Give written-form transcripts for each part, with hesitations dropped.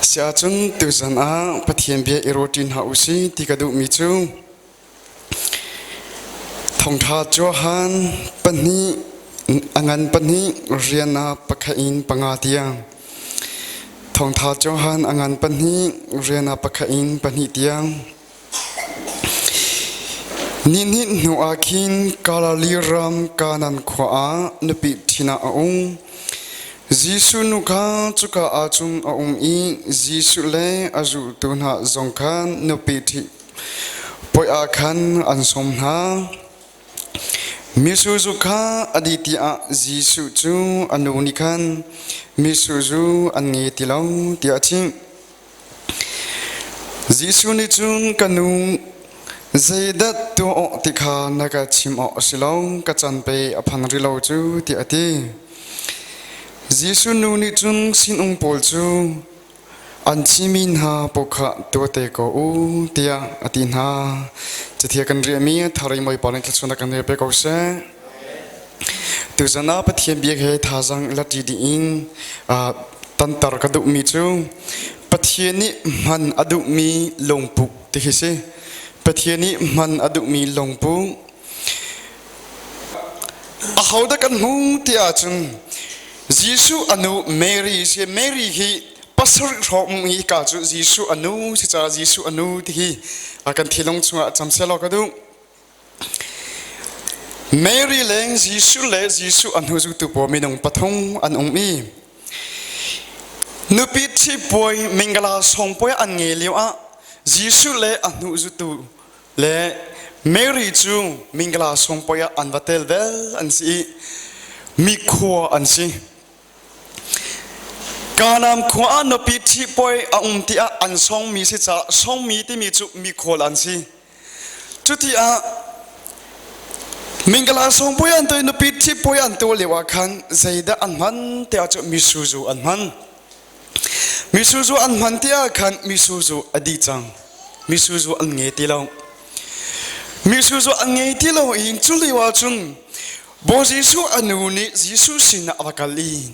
Siahcun tuzan ah Pathian bia i rawṭi hna u si ti ka duhmi cu Thawngṭha Johan pahnih a ngan pahnih rian ah pakhat in panga tiang. Thawngṭha Johan a ngan pahnih rian ah pakhat in pahnih tiang. Nihnih hnu ah khin Galilee ram Kanan khua ah nupi ṭhin ah a um. Jesuh nu kha cuka ah cun a um i Jesuh le a zultu hna zong kha nupi ṭhi puai ah khan an sawm hna. Mitsur zu kha a dih tiah Jesuh cu a nu nih khan mitsur zu an ngei ti lo tiah a chimh. Jesuh nih cun ka nu zeidah tuah awk ti kha na ka chim awk a si lo, ka can pe a phan rih lo cu tiah a ti. Jesuh nu nih cun sinum pawl cu an chimmi hna paoh kha tuah te ko u tiah a ti hna. Cathia kan riahmi thar i Bawipa nih thluachuah kan pe ko seh. Tuzan ah Pathian biak he thazaang la ṭi ding in tanter ka duhmi cu Pathian nih hman a duhmi lungput ti khi si. Pathian nih hman a duhmi lungput. Ahodah kan hmu ti ahcun Jesuh a nu Mary si. Mary hi pasarih hrawng i ka cu Jesuh a nu si caah Jesuh a nu ti hi kan thinlung chungah cam seh law ka duh. Mary leng Jesuh le Jesuh a hnuzultu pawl minung pathum an um i nupi ṭhi puai mingala sawng puai an ngei lio ah Jesuh le a hnuzultu le Mary cu mingala sawng puai ah an va tel vel an si i mikhua an si. Kanaan khua ah nupi ṭhi puai a um tiah an sawngmi si caah sawngmi timi cu mikhual an si. Cuti ah Mingala sawngpui an tu i nupi ṭhipui an tu lio ah khan zeidah an hman tiah cu misuzu an hman. Misuzu an hman tiah khan misuzu a dih cang. Misuzu an ngei ti lo. Misuzu an ngei ti lo i cu lio ah cun Bawi Jesuh a nu nih Jesuh sinah a va kal i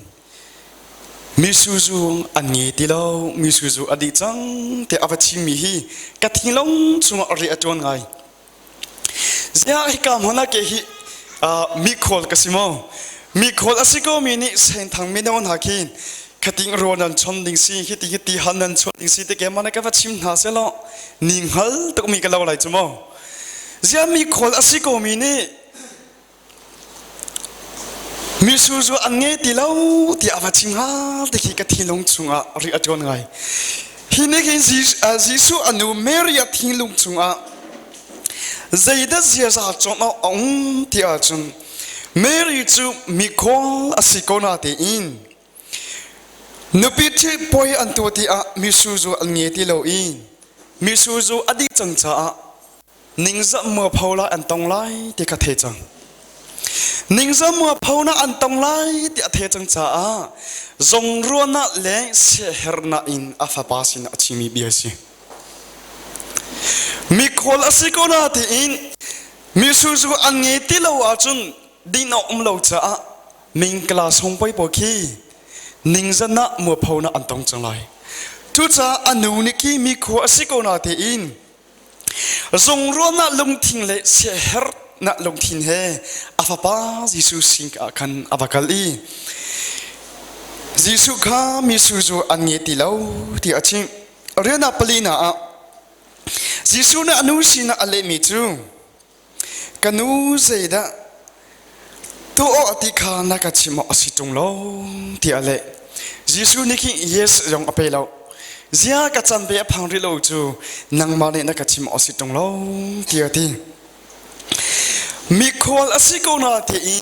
Misuzu an ngei ti lo, misuzu a dih cang tiah a va chimmi hi ka thinlung chungah ri a ṭuan ngai. Ziah hika hmun ah ke hi mikhawl ka si maw? Mikhawl a si ko mi nih senthang mino hna khi khating rawl nan chon ding si, hiti hiti han nan chuah ding si ti ke mana ka va chim hna selaw ni hngal tuk mi ka lo lai cu maw? Ziah mikhawl a si ko mi nih Mitsur zu an ngei ti lo tiah a va chim hnga ti khi ka thinlung chungah ri a ṭuan ngai. Hi nih hin Jesuh a nu Mary a thinlung chungah zeidah ziaza cawn awk a um ti ahcun Mary cu mikhawl a si ko na tein nupi ṭhi puai an tuah ti ah mitsur zu an ngei ti lo i mitsur zu a dih cang caah Ningzah muapho lai an tong lai ti kha thei cang. Ningzah muapho na an tong lai ti a thei cang caah zongruahnak le siaherhnak in a fapa sin a chimmi bia a si. Mikhawl a si ko na tiin misuzu an ngei ti lo ahcun din awk um lo caah mingkala song poi pawl khi ningzan ah muapho na an tong cang lai. Cucaah a nu nih khi mikhua a si ko na tiin Zungruahnak lungthin le siaherhnak lungthin he a fapa Jesuh sin ah khan a va kal i Jesuh kha mitsur zu an ngei ti lo tiah a chimh. Rian ah palina ah Jesuh nih a nu sinah a lehmi cu Ka nu zeidah tuah awk ti kha na ka chimh awk a si ṭung lo tiah a leh. Jesuh nih khin yes zong a pe lo. Zia ka can ve a phang rih lo cu nangmah nih na ka chimh awk a si ṭung lo tiah a ti. Mikhual a si ko na tiin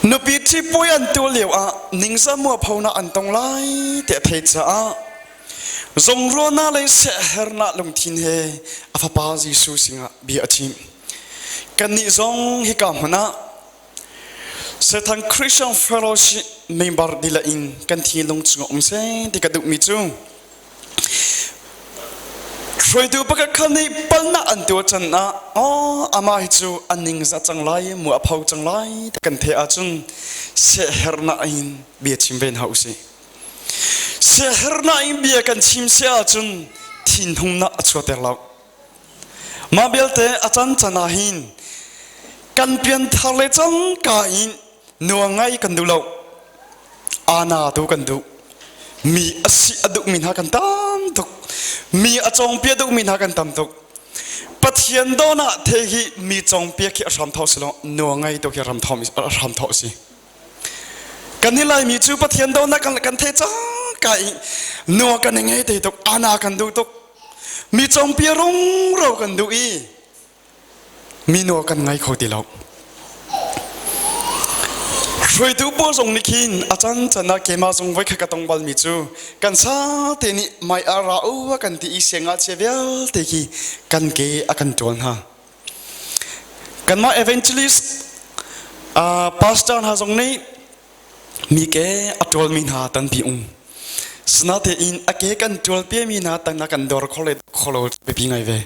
Nupi ṭhipuai an tuah lio ah ningzah mualphonak an tong lai ti a theih caah zongruahnak le siaherhnak lungthin he a fapa Jesuh sinah bia a chim. Kannih zong hika hmun ah Satan Christian Fellowship member dihlak in kan thinlung chungah um seh ti ka duhmi cu Hruaitu pakhat kha nih palnak an tuah can ah aw amah hi cu a ningzah cang lai mu a pho cang lai ti kan theih ahcun siaherhnak in bia chim ve hna usih. Siaherhnak in bia kan chim si ahcun thinhungnak a chuahter lo. Mah belte a can can ah hin kan pianthar le cangka in nuang ngai kan duh lo. Ana tu kan duh. Mi a si a duhmi hna kan tam tuk. Mi a cawngpia duhmi hna kan tam tuk. Pathian dawhnak the hi mi cawngpiak hi a hram tho si lo, nuang ngai tu khi a hram tho si. Kan hi Laimi cu Pathian dawhnak kan the cang ka i nuang kan i ngei te tuk, ana kan duh tuk. Mi cawngpia rungro kan duh i mi nawl kan ngai kho ti lo. Hruaitu pawl zong nih khin a can can ah keimah zong voikhat ka tong balmi cu kan sate nih mai a ra u a kan ti i siangngakchia vialte khi kan ke a kan ṭawl hna. Kanmah evangelist pastor hna zong nih mi ke a ṭawlmi hna tampi um. Sinatein a ke kan ṭualpiami hna tan ah kan dor kho le kho lo biapi ngai ve.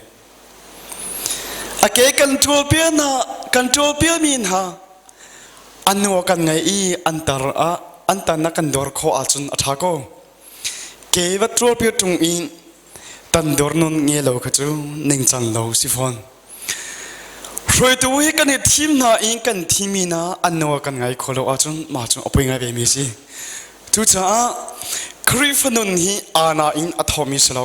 A ke kan ṭualpia hna kan ṭualpiami hna an nu kan ngei i an tar ah an tan ah kan dor khawh ahcun a ṭha ko. Ke va ṭualpia ṭung i tan dor nun nge lo kha cu ningcang lo si fawn. Hruaitu hi kan i thim hna i kan thimi hna an nu kan ngai kho lo ahcun mah cu a poi ngai ve mi si. Cucaah Khrihfa nun hi ana in a thomi si lo.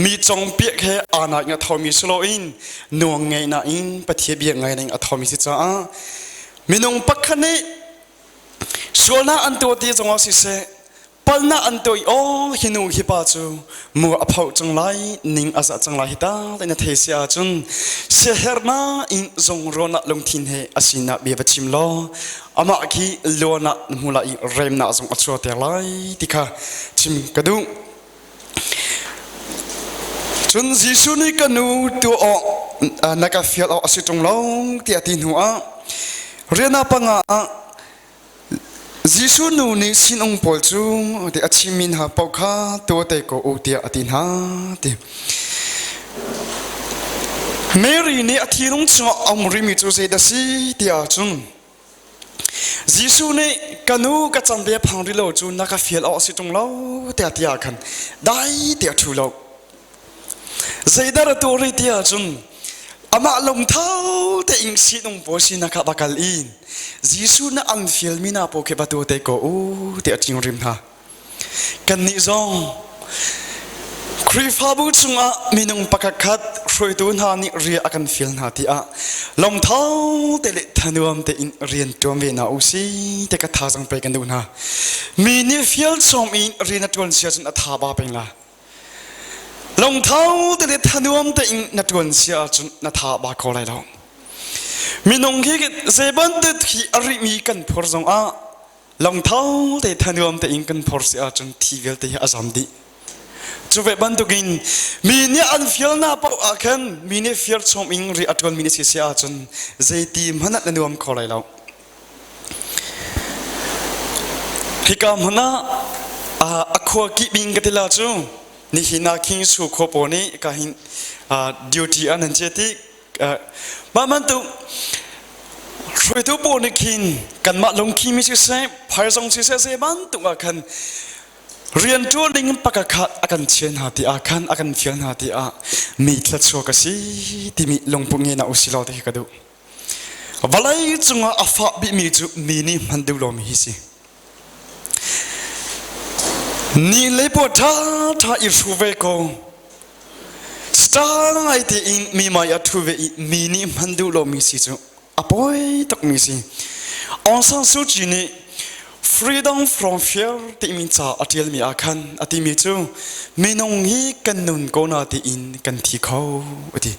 Mi congpiak he aa in a thomi si loin nuang ngeihnak in Pathian bia ngai ning a thomi si caah minung pakhat nih sualnak an tuah ti zongah siseh palnak an tuah i aw hi nu hi pa cu mu a phoh cang lai ning a zah cang lai hi ta na thei si ahcun siaherhnak in zongruahnak lungthin he a sinah bia va chim law amah khi luanak na hmu lai i remnak zong a chuahter lai ti kha chim ka duh. Cun Jesuh nih ka nu tuah awk na ka fial awk a si ṭung lo tiah a ti hnuah rian ah panga ah Jesuh nu nih sinung pawl cu a chimmi hna paoh kha tuah te ko u tiah a ti hna ti. Mary nih a thinlung chungah a um rihmi cu zeidah a si tiah cun Jesuh nih ka nu ka cang ve phang rih lo cu na ka fial awk a si ṭung lo tiah ti ah khan dai tiah ṭhu lo. Zeidah a tuah rih ti ahcun amah lungtho tein sinung pawl sinak kha va kal i Jesuh nih an fialmi hna pawl khi va tuah te ko u tiah a ṭing rim hna. Kannih zong Khrihfabu chungah minung pakhat khat hruaitu hna nih rian a kan fial hna tiah lungtho te le thanuam tein rian ṭuan ve hna u si ti ka thazaang pek kan duh hna. Mi nih fial chom in rian a ṭuan sia cun a tha ba peng la. Lungtho te le thanuam tein na ṭuan sia ahcun na tha ba kho lai lo. Minung hi zei bantuk hi a rihmi kan phur zongah lungtho te thanuam tein kan phor si ahcun thi vialte hi a zam dih. Cu ve bantukin mi nih an fialnak paoh ah khan mi nih fial chom in ri a ṭuanmi na si si ahcun zeiti hmanh ah na nuam kho lai lo. Hika hmun ah a khua kih ka ti la cu nihin ah King Su khua pawl nih ka hin duty an han che ti Mah bantuk hruaitu pawl nih khin kanmah lungkhi mi siseh, phaizong siseh zei bantuk ah khan rianṭuan ding in pakakhat a kan chian hna ti ah khan a kan fial hna ti ah mi thluachuak a si timi lungput nge na usih law ti hi ka duh. Vawlei cungah a fah bikmi cu mi nih hman duh lomi hi si. Ni le paw ṭhaṭha i hru ve ko. Star ngai tein mi mai a ṭhu ve i mi nih hman duh lomi si cu a pawi tukmi si. Aung San Suu Kyi nih Freedom from Fear timi ca a ṭialmi ah khan a timi cu minung hi kan nun ko na tiin kan thi kho a ti.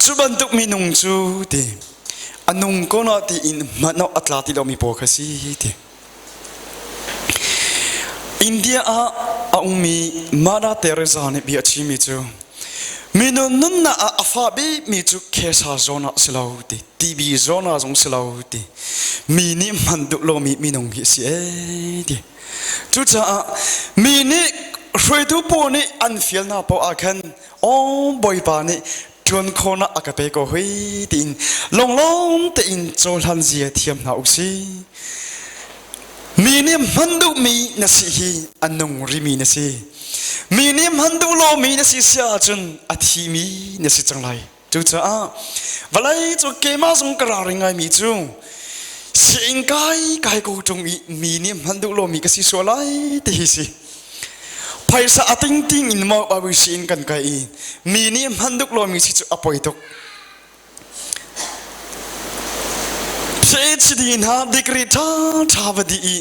Cu bantuk minung cu ti a nung ko na tiin hman awk a tla ti lomi pawl kha si ti. India ah a ummi Mother Teresa nih bia a chimmi cu minung nunnak ah a fah bikmi cu cancer zawn ah si lo ti TB zawn ah zong si lo ti mi nih hman duh lomi minung hi si ee ti cucaah mi nih hruaitu pawl nih an fial hna paoh ah khan aw bawipa nih ṭuan khawhnak a ka pe ko hui tiin lunglawm tein cohlan zia thiam hna u si. Mi Mi nih hman duhmi na si hi a nung rimi na si. Mi nih hman duh lomi na si si ahcun a thimi na si cang lai. Cucaah vawlei cu keimah zong ka ralring ngaimi cu siing kai kai ko ṭung i mi nih hman duh lomi ka si sual lai ti hi si. Phaisa a tingting in maw si in kan kai i mi nih hman duh lomi si cu a poi tuk. PhD hna degree ṭha ṭha va dih i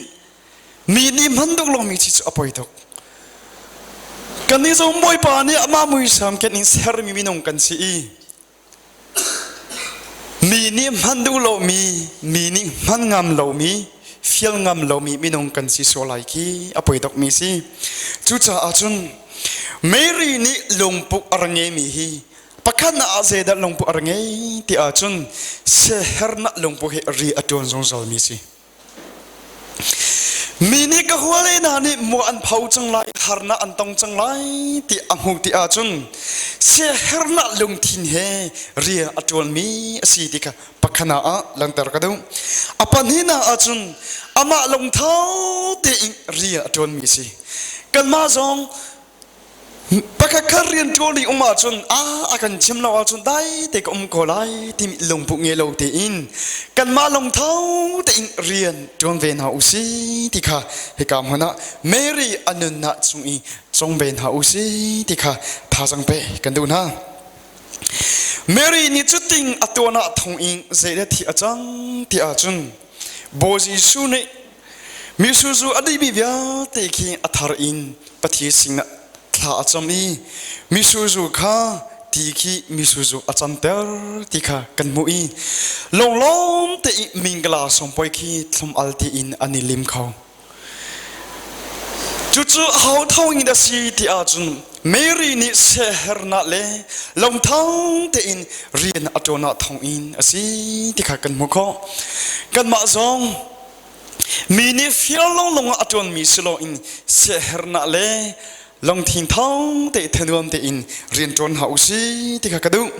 mi nih hman duk lomi chi cu a poi tuk. Kannih zong Bawipa nih amah muisam ken in sermi minung kan si i mi nih hman duh lomi, mi nih hman ngam lomi, fial ngam lomi minung kan si sual lai khi a poi tukmi si. Cucaah cun Mary nih lungpuk a ra ngeimi hi Pakhatnak ah zeidah lungput a ra ngei ti ahcun siahernak lungput hi ri a ṭuan zungzalmi si. Mi nih ka huale hna nih mua an pho cang lai, harnak an tong cang lai ti a hmuh ti ahcun siahernak lungthin he rian a ṭuanmi a si ti kha pakhatnak ah langhter ka duh. A pahnihnak ahcun amah lungtho tein rian a ṭuanmi a si. Kanmah zong Pakhat khat rian ṭuan ding um ahcun a kan chim lo ahcun dai te ka um ko lai timi lungput ngei lo tein kanmah lungtho tein rian ṭuan ve hna usih ti kha hika hmun ah Mary a nunnak chung i cong ve hna usih ti kha thazaang pe kan duh hna. Mary nih cuting a tuan ah thong in zeidah thi a cang ti ahcun Bawi Jesuh nih Mitsur zu a dihmi vialte khi a thar in Pathian sinah thla a cam i mitsur zu kha ti khi mitsur zu a camter ti kha kan hmuh i lunglawm tein mingla sawmpawi khi thlum al tiin an i lim kho. Cucu aho thawng in a si ti ahcun Mary nih siahernak le lungtho tein rian a ṭuannak thawng in a si ti kha kan hmuh khawh. Kanmah zong Mi nih fial lawnglawng ah a ṭuanmi si loin siaherhnak le lungthin thawng te thanuam tein rian ṭuan hna u si ti kha ka duh.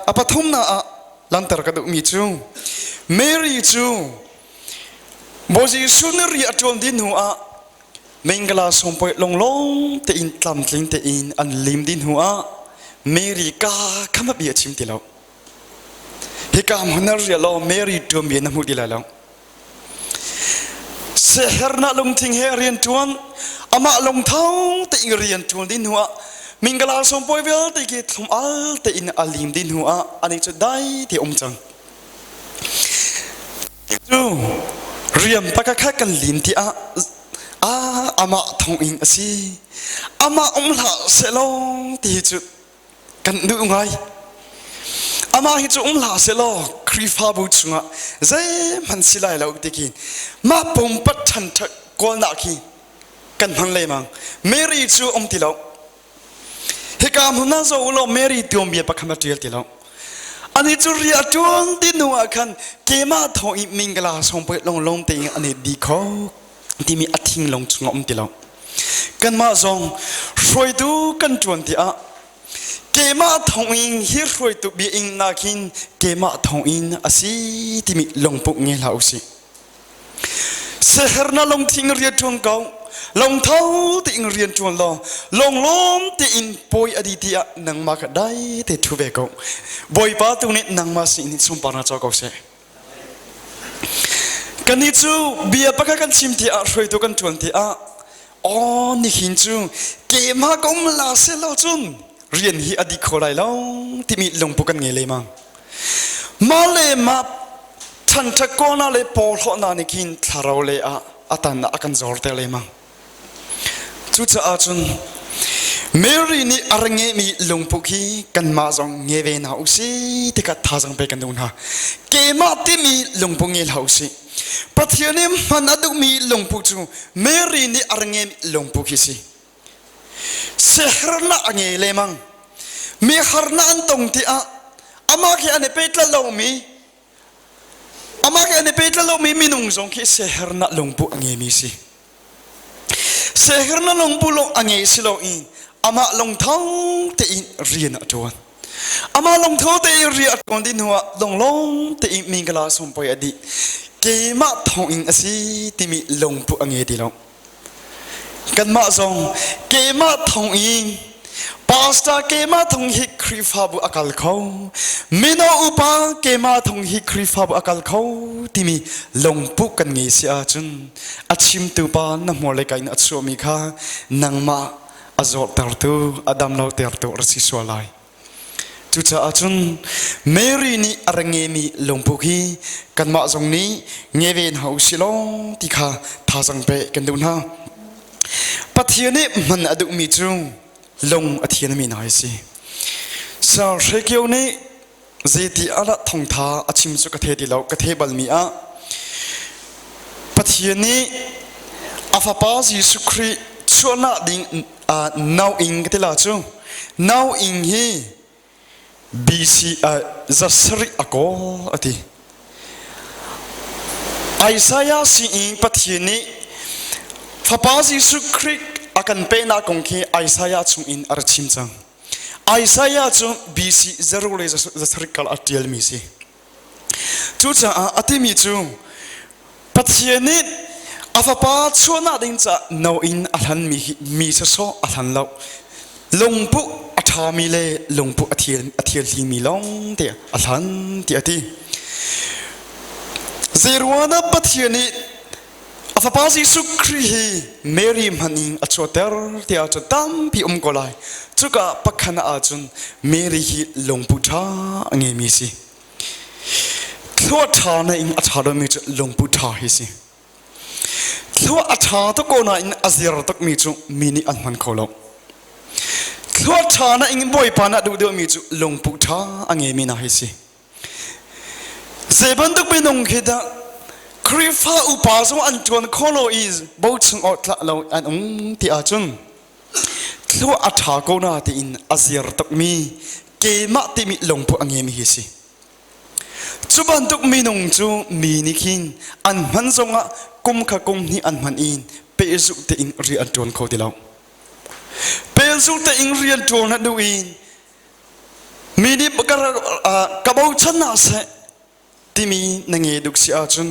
A pathumnak ah langhter ka duhmi cu Mary cu Bawi Jesuh nih ri a ṭuan dih hnu ah mingala sawmpawi lunglawm tein tlamtling tein an lim dih hnu ah Mary ka kha bia a chim ti lo. Hika hmun na rial law Mary ṭuanbia na hmu ti lai lo. Siahernak lungthin he rian ṭuan, amah lungtho tein rian ṭuan ding hnu ah mingala sawmpawi vialte khi thlum al tein a lim dih hnu ah ani cu dai te um cang. Cu rian pakakhat kan lim ti ah amah thong in a si. Amah um hlah sehlaw ti cu kan duh ngai. Amah hi cu um hlah sehlaw Khrihfabu chungah zeihmanh si lai lo ti khi mah pumpat ṭhanṭhat kawlnak khi kan hman lengmang. Mary cu um ti lo. Hika hmun ah zoh u law Mary tuanbia pakhat a ṭial ti lo. Ani cu ri a ṭuan ti hnu ah khan keimah thawng i mingala sawngpoi longlong tein an i di kho timi a thinglung chungah um ti lo. Kanmah zong hruaitu kan ṭuan tiah keimah thawngin hi hruaitu biaing nakhin keimah thawngin a si timi lungput ngei hlah usih. Siaherhnak lungthin rian ṭuan ko, lungtho tein rian ṭuan law, lunglawm tein pawi a di tiah nangmah kha dai te ṭhu ve ko. Bawipa tu nih nangmah sin in sunparnak co ko seh. Kannih cu bia pakhat kan chim tiah hruaitu kan ṭuan tiah aw nihin cu keimah ka um la seh lo cun rian hi a dih kho lai lo timi lungput kan ngei lengmang. Mah le mah ṭhanṭhat kawlnak le porhlawtnak nih khin thlarau lei ah a tan ah a kan zorter lengmang. Cucaah cun Mary nih a ra ngeihmi lungput hi kanmah zong nge ve hna usih ti kha thazaang pe kan duh hna. Keimah timi lungput ngei hlah usih. Pathian nih hman a duhmi lungput cu Mary nih a ra ngeihmi lungput hi si. Siaherhnak a ngei lemang. Mi harnak an tong tiah amah khi an i pehtlaih lomi amah khi an i pehtlaih lomi minung zong khi siaherhnak lungput a ngeimi si. Siaherhnak lungput lawng a ngei si loin amah lungtho tein rian a ṭuan. Amah lungtho tein rian a ṭuan dih hnuah lunglawm tein mingala sawmpawi a dih. Keimah thawngin a si timi lungpu a ngei ti lo. Kanmah zong keimah thawngin pastor keimah thawng hi Khrihfabu a kal kho, mino upa keimah thawng hi Khrihfabu a kal kho timi lungpu kan ngei si ahcun a chimtu pa na hmur lei ka in a chuahmi kha nangmah a zawrtertu, a damlotertu a si sual lai. Cucaah cun Mary nih a ra ngemi lungpuk hi kanmah zong nih nge ve hna u sih law ti kha thazaang pe kan duh hna. Pathian nih hman a duhmi cu lung a thianmi hna hi si. Sir Hre Kio nih zeiti ah dah thawngtha a chim cu ka the ti lo, ka the balmi ah Pathian nih a fapa Jesuh Khrih chuahnak ding nau ing ka ti la cu nau ing hi BC zasarih a kawl a ti. Isaiah sinin Pathian nih Fapa Jesuh Khrih a kan pehnak kong khi Isaiah chungin a ra chim cang. Isaiah cu BC 0 le zasarih kal a ṭialmi si. Cucaah a timi cu Pathian nih a fapa chuahnak ding caah no in a hlanmi hi mi sawsawh a hlan lo. Lungpuh a ṭhami le lungpuh a thialhlimi lawng te a hlan tiah a ti. Zeiruangah Pathian nih a fapa Jesuh Khrih hi Mary hman in a chuahter tiah cun tampi um ko lai. Cuka pakhat ahcun Mary hi lungpuh ṭha a ngeimi si. Thlua ṭha na in a ṭha lomi cu lungput ṭha hi si. Thlua a ṭha tuk ko nain a zir tukmi cu mi nih an hman kho lo. Thlua ṭha na in Bawipa na duh deuhmi cu lungput ṭha a ngeimi hna hi si. Zei bantuk minung khi dah Khrihfa upa zong an ṭuan kho lo i bochan awk tlak lo an um ti ahcun thlua a ṭha ko na tiin a zir tukmi keimah timi lungput a ngeimi hi si. Cu bantuk minung cu mi nih khin an hman zongah kum kha kum hnih an hman in pehzulh tein rian an ṭuan kho ti lo. Pehzulh tein rian ṭuan a duh in mi nih ka bochan hna seh timi na nge duk si ahcun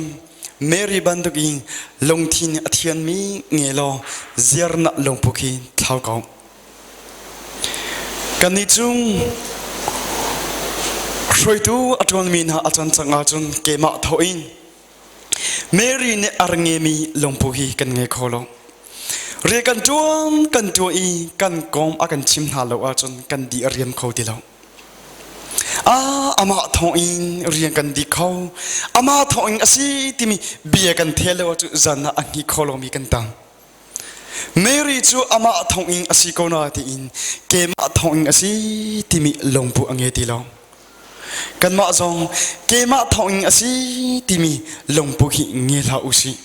Mary bantuk in lungthin a thianmi nge law ziarnak lungpuk hi thlau ko. Kannih cung hruaitu a ṭuanmi hna a can cang ahcun keimah thawh in Mary nih a ra ngemi lungphu hi kan ngei kho lo. Rian kan ṭuan kan ṭuan i kan kawm a kan chim hna lo ahcun kan di a riam kho ti lo. Ah, amah thawng in rian kan di kho. Amah thawng in a si timi bia kan thel lo ahcun zan ah a hni kho lomi kan tang. Mary cu amah thawngin a si ko na tiin keimah thawngin a si timi lungpu a ngei ti lo. Kanmah zong keimah thawngin a si timi lungpu hi nge hlah u sih.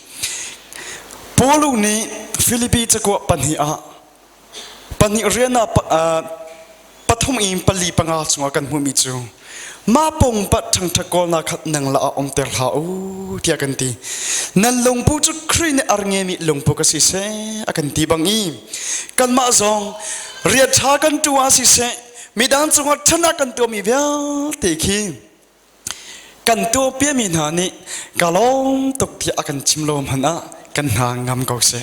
Paul nih Filipi cakuah pahnih ah pahnih rian ah pathum in pali panga chungah kan hmuhmi cu mah pungpat ṭhangṭha kawlnak kha nang la ah umter hlah u tiah kan ti. Nan lungpu cu Khrih nih a ngemi lungpu ka si seh a kan ti bang i kanmah zong rian ṭha kan ṭuan siseh midang cungah ṭhanak kan tuahmi vialte khi Kan tuahpiami hna nih ka lawm tuk tiah a kan chim lo hmanh ah kan hna ngam ko seh.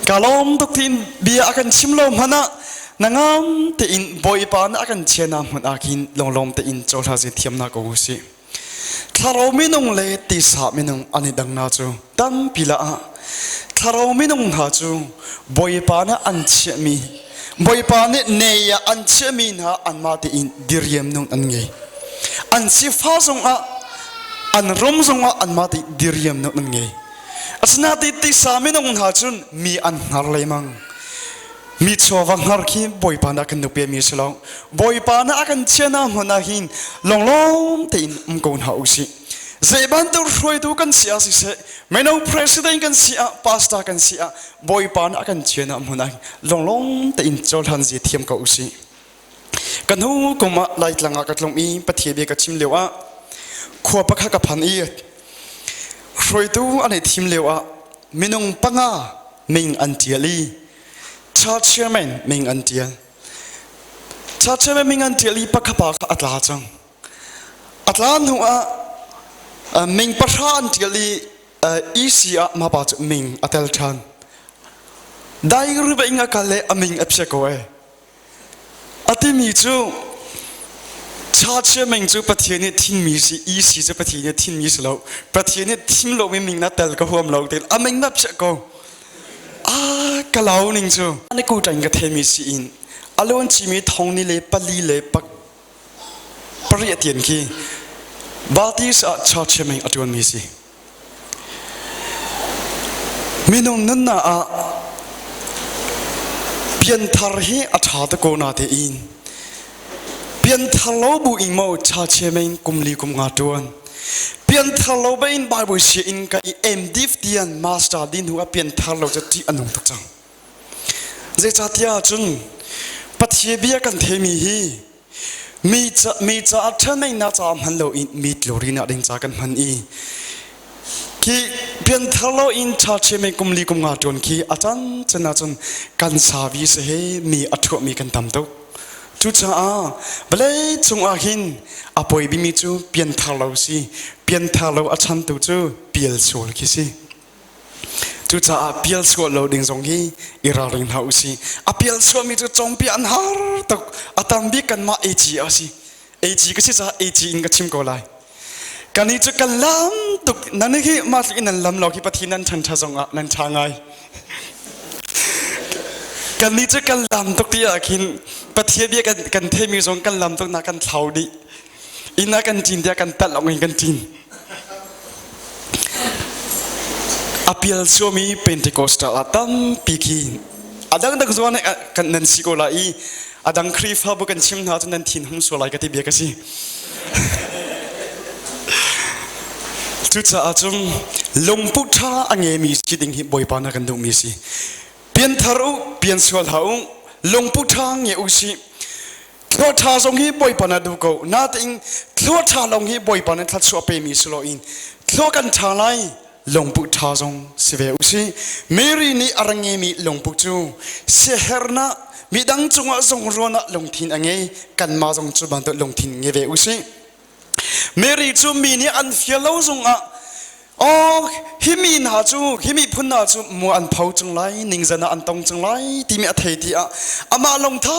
Ka lawm tuk tiin bia a kan chim lo hmanh ah na ngam tein Bawipa nih a kan chiahnak hmun ah khin lunglawm tein cohlan si thiamnak ko usih. Thlarau minung le tisa minung an i dangnak cu tampi la ah thlarau minung hna cu Bawipa nih an chiahmi Bawipa nih nei ah an chiahmi hna anmah tein diriam nung an ngei. An sifa zongah an rum zongah anmah tein diriam nung an ngei. Asinain tisa minung hna cun mi an hngar lemang. Mi chawva hngar khi Bawipa nih a kan nupi mi si lo. Bawipa nih a kan chiahnak hmun ah hin longlawm tein um ko hna usih. Zei bantuk hruaitu kan si ah siseh, mino president kan si ah, pastor kan si ah, Bawipa nih a kan chiahnak hmun ah longlawm tein cohlan zia thiam ko usih. Kan hnu kum ah Laitlang ah ka tlung i Pathian bia ka chim lio ah khua pakhat ka phan i hruaitu an i thim lio ah minung panga ming an ṭial i church chairman ming an ṭial. Church chairman ming an ṭial i pakhat pa kha a tla cang. A tla hnu ah Ming pahra an ṭial i EC ah mah pa cu ming a tel ṭhan. Dai riba ing a kal le a ming a phia ko e. A timi cu Church ming cu Pathian nih thimmi si, EC cu Pathian nih thimmi si lo. Pathian nih thim lomi ming na tel ka huam lo tiin a ming na phiah ko. Ah, ka lau ning cu. Ni ku ṭang ka themi si in a lawn chimi thong ni le pali le pak pariat tian khi Baptist ah church ming a ṭuanmi si. Minung nunnak ah pianthar hi a ṭha tuk ko natein pianthar lo bu in maw church ming kum li kum nga ṭuan. Pianthar lo bain Bible sia in ka i MDiv tian master din hnu ah pianthar lo cu ṭih a nung tuk cang. Zeicahtiah cun Pathian bia kan theimi hi mi ca mi caah ṭhahnemnak caah hman loin mi tlawrinak ding ca kan hman i khi pianthar loin ṭha men kum li kum nga ṭuan khi a can can ahcun kan service he mi a ṭhuahmi kan tam tuk. Cucaah vawlei cungah hin a poi bimi cu pianthar lo si. Pianthar lo a chantu cu pial sual khi si. Cucaah pial sual lo ding zong hi i ralring hna usih. A pial sualmi cu cawngpi an har tuk. A tam bik kanmah AG a si. AG ka si caah AG in ka chim ko lai. Kan i cu kan lam tuk. Nan hi mah tluk in nan lam lo khi Pathian nan ṭhan ṭha zong ah nan ṭha ngai. Kan nih cu kan lam tuk ti ah khin Pathian bia kan kan theimi zong kan lam tuk na kan thlau dih. Inn ah kan ṭin tiah kan talh lawng in kan ṭin. A pial suami Pentecostal ah tampi khi a dangdang zuan kan nan si ko la i a dang Khrihfabu kan chim hna cu nan thin hung sual lai ka ti bia ka si. Cucaah cun lungput ṭha a ngeimi si ding hi Bawipa na kan duhmi si. Pianthar u, pian sual hlah u, lungput ṭha nge u sih. Thlua ṭha zong hi Bawipa na duh ko. Natein thlua ṭha lawng hi Bawipa nih thluachuah pemi si loin thlua kan ṭha lai lungput ṭha zong si ve u sih. Mary nih a ra ngeimi lungput cu siaherhnak midang cungah zongruan ah lungthin a ngei. Kanmah zong cu bantuk lungthin ngei ve u sih. Mary cu mi nih an fial lo zongah Oh, hi mi hna cu, hi miphun hna cu mua an pho cang lai, ningzan ah an tong cang lai timi a thei ti ah amah lungtho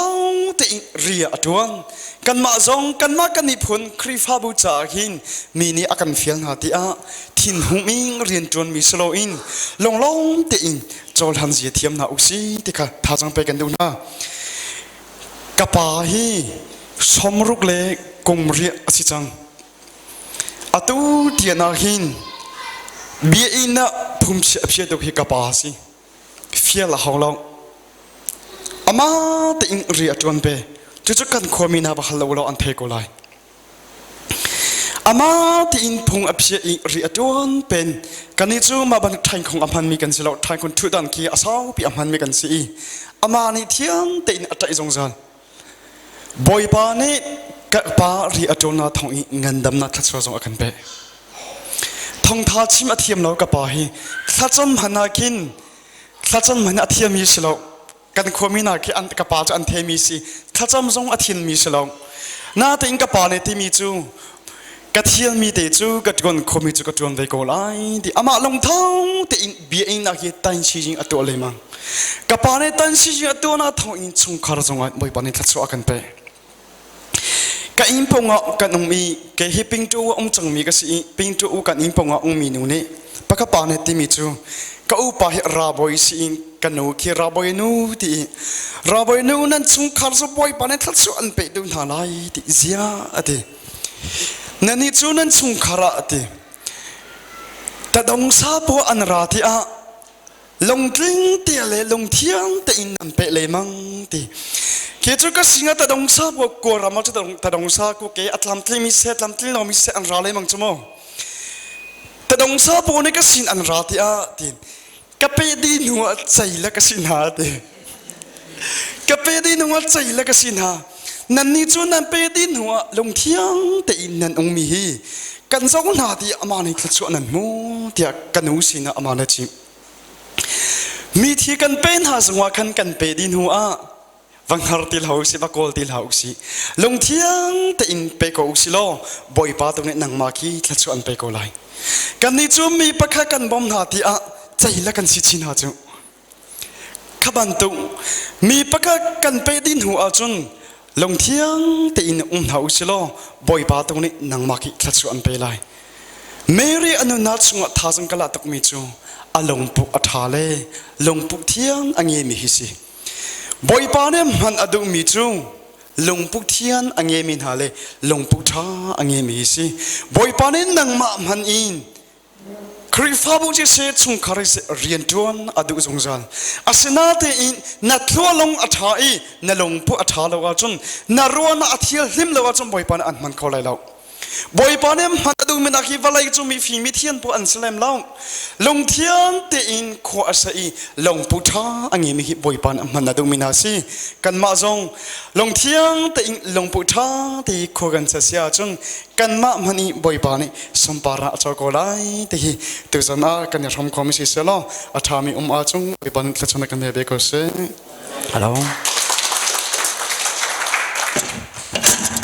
tein ria a ṭuan. Kanmah zong kanmah kan miphun Khrihfabu caah hin mi nih a kan fial hna ti ah thinhung in rian ṭuanmi si loin lunglawm tein cohlan zia thiam hna usih ti kha thazaang pek kan duh hna. Ka pa hi sawmruk le kum riah a si cang. Atu tian ah hin biainn ah phungchia a phia tuk hi ka pa a si. Fial a hau lo. Amah tein ri a ṭuan ve. Cucu kan khuami hna va hal lo law an thei ko lai. Amah tein phung a phia i ri a ṭuan pen. Kannih cu mah bantuk ṭhaingkhong a hmanmi kan si lo. Ṭhaingkhong ṭhutdan khi a saupi a hmanmi kan si i amah nih thiang tein a ṭaih zungzal. Bawipa nih ka pa ri a ṭuannak thawng i ngandamnak thluachuah zong a kan pek. Thawngtha chim a thiam lo ka pa hi thlacam hmanh ah khin thlacam hmanh a thiammi si lo. Kan khuami hna khi an ka pa cu an theimi si. Thlacam zong a thiammi si lo. Natein ka pa nih timi cu ka thiammi te cu ka ṭuan khomi cu ka ṭuan ve ko lai ti amah lungtho tein bia in nak hi tan si a tuah lengmang. Ka pa nih tan si a tuahnak thawng in chungkhar zongah Bawipa nih thluachuah a kan pek. Ka inn pawngah kan um i kei hi pingtu a um cangmi ka si i pingtu u kan inn pawngah ummi nu nih pa ka pa nih timi cu ka upa hi rabawi si in ka nu khi rabawi nu ti i rabawi nu nan chungkhar cu Bawipa nih thluachuah an pek duh hna lai ti zia a ti. Nannih cu nan chungkhar ah a ti. Tadong sa paoh an ra ti ah lungtling te le lungthiang tein nan peh lemang ti. Ke cu ka singa tadong sa paoh Kawlram ah cu tadong sa ku ke a tlamtling mi seh tlamtling lo mi seh an ra lemang cu mu. Tadong sa paoh nih ka sin an ra ti ah ti. Ka pe di hnu ah cei le ka si hna ti. Ka pe di hnu ah cei le ka si hna. Nannih cu nan pe di hnu ah lungthiang tein nan ungmi hi kan zoh hna ti amah nih thluachuah nan hmu tiah ka nu sinah amah na chimh. Mi thi kan pe hna zongah khan kan pe di hnu ah. Va hngar ti hlah usih, va kawl ti hlah usih. Lungthiang tein pe ko usih law Bawipa tu nih nangmah khi thluachuah an pe ko lai. Kannih cu mi pakhat kan bawm hna ti ah ceila kan si chin hna cu. Kha bantuk mi pakhat kan pe dih hnu ahcun lungthiang tein um hna usih law Bawipa tu nih nangmah khi thluachuah an pe lai. Mary a nunnak chungah thazang ka lah tukmi cu a lungput a ṭha le lungput thiang a ngeimi hi si. Bawipa nih hman a duhmi cu lungput thian a ngeimi hna le lungput ṭha a ngeimi hi si. Bawipa nih nangmah hman in Khrihfabu siseh chungkhar siseh rianṭuan a duh zungzal. Asinain na tlualung a ṭha i na lungput a ṭha lo ahcun na ruahnak a thianghlim lo ahcun Bawipa nih an hman kho lai lo. Bawipa nih hman a duhmi nak hi vawlei cu mifim mithian pawl an si lem lo. Lungthiang tein khua a sa i lungpu ṭha a ngeimi hi Bawipa nih hman a duhmi hna si. Kanmah zong lungthiang tein lungpu ṭha te khua kan sa si ahcun kanmah hmanh i Bawipa nih sunparnak a co ko lai ti hi tuzan ah kan i hram khomi si selaw a ṭhami um ahcun Bawipa nih thluachuah kan pe ve ko seh. Hello.